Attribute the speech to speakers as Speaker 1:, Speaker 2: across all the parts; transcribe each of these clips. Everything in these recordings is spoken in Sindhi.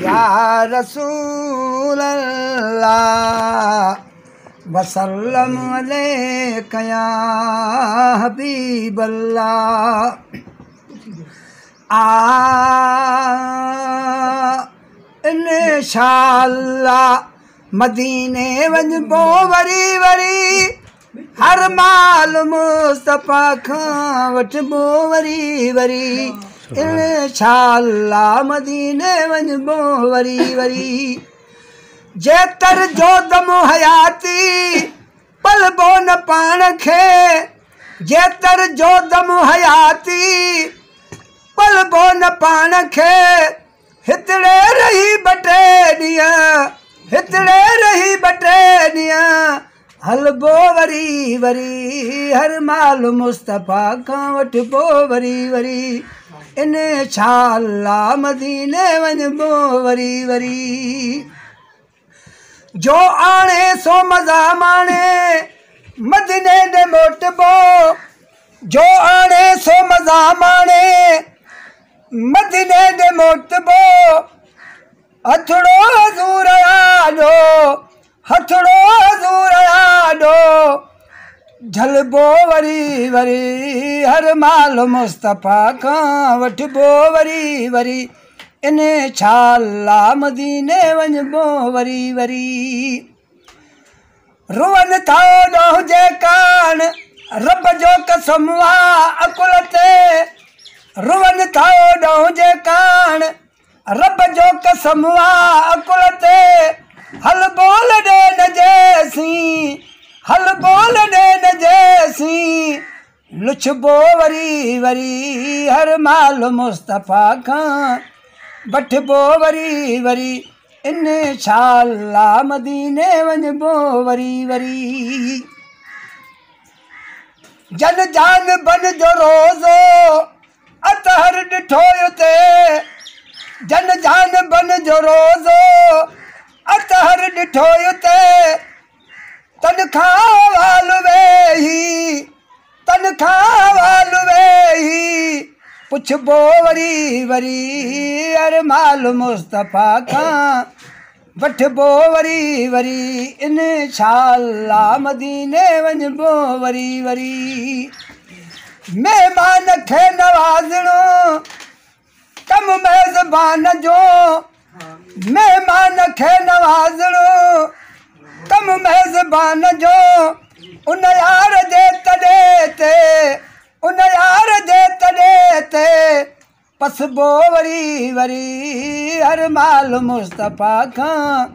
Speaker 1: يا رسول الله وسلم عليڪ يا حبيب الله. آ انشاء الله مديني وڃبو وري وري، هر مال مصطفيٰ کان وٺبو وري وري. انشاء الله مديني وڃبو وري وري. جيتر جو دم حياتي پلبو نه پاڻ کي، جيتر جو دم حياتي پلبو نه پاڻ کي، هتڙي رهي ٻه ٽي ڏينهن، هتڙي رهي ٻه ٽي ڏينهن هلبو وري وري. هر مال مصطفيٰ کان وٺبو وري وري. انشاء الله مديني وڃبو وري وري. جو آڻي سو مزا ماڻي مديني ڏي موٽبو، جو آڻي سو مزا ماڻي مديني ڏي موٽبو. هٿڙو حضور آڏو، هٿڙو حضور آڏو جهلبو وري وري. هر مال مصطفيٰ کان وٺبو وري وري. انشاء الله مديني وڃبو وري وري. روئن ٿا ڏوهه جي ڪاڻ رب جو قسم آ عقل تي، روئن ٿا ڏوهه جي ڪاڻ رب جو قسم آ عقل تي. هل بول ڏي نه جيسين، هل بول ڏي نه جيسين لڇبو وري وري. هر مال مصطفيٰ کان وٺبو وري وري. انشاء الله مديني وڃبو وري وري. جن جان بن جو روزو اطهر ڏٺو اتي، جن جان بن جو روزو اطهر ڏٺو اتي، تن کان وال ويهي، تن کان وال ويهي پڇبو وري وري. هر مال مصطفيٰ کان وٺبو وري وري. انشاء الله مديني وڃبو وري وري. مهمان کي نوازڻو ڪم ميزبان جو، مهمان کي نوازڻو ڪم ميزبان جو. ان يار جي تڏي تي، ان يار جي تڏي تي پسبو وري وري. هر مال مصطفيٰ کان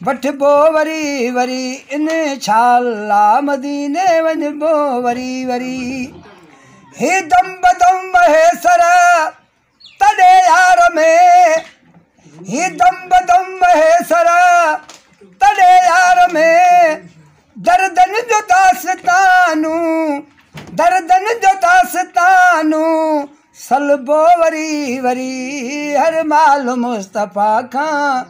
Speaker 1: وٺبو وري وري. انشاء الله مديني وڃبو وري وري. هي دم بدم مهيسر تڏي يار ۾، هي دم بدم مهيسر تڏي يار ۾، دردن جو داستانو، دردن جو داستانو سلبو وري وري. هر مال مصطفيٰ کان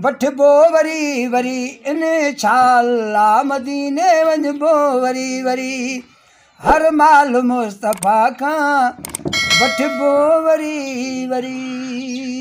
Speaker 1: وٺبو وري وري. انشاء الله مديني وڃبو وري وري. هر مال مصطفيٰ کان وٺبو وري وري.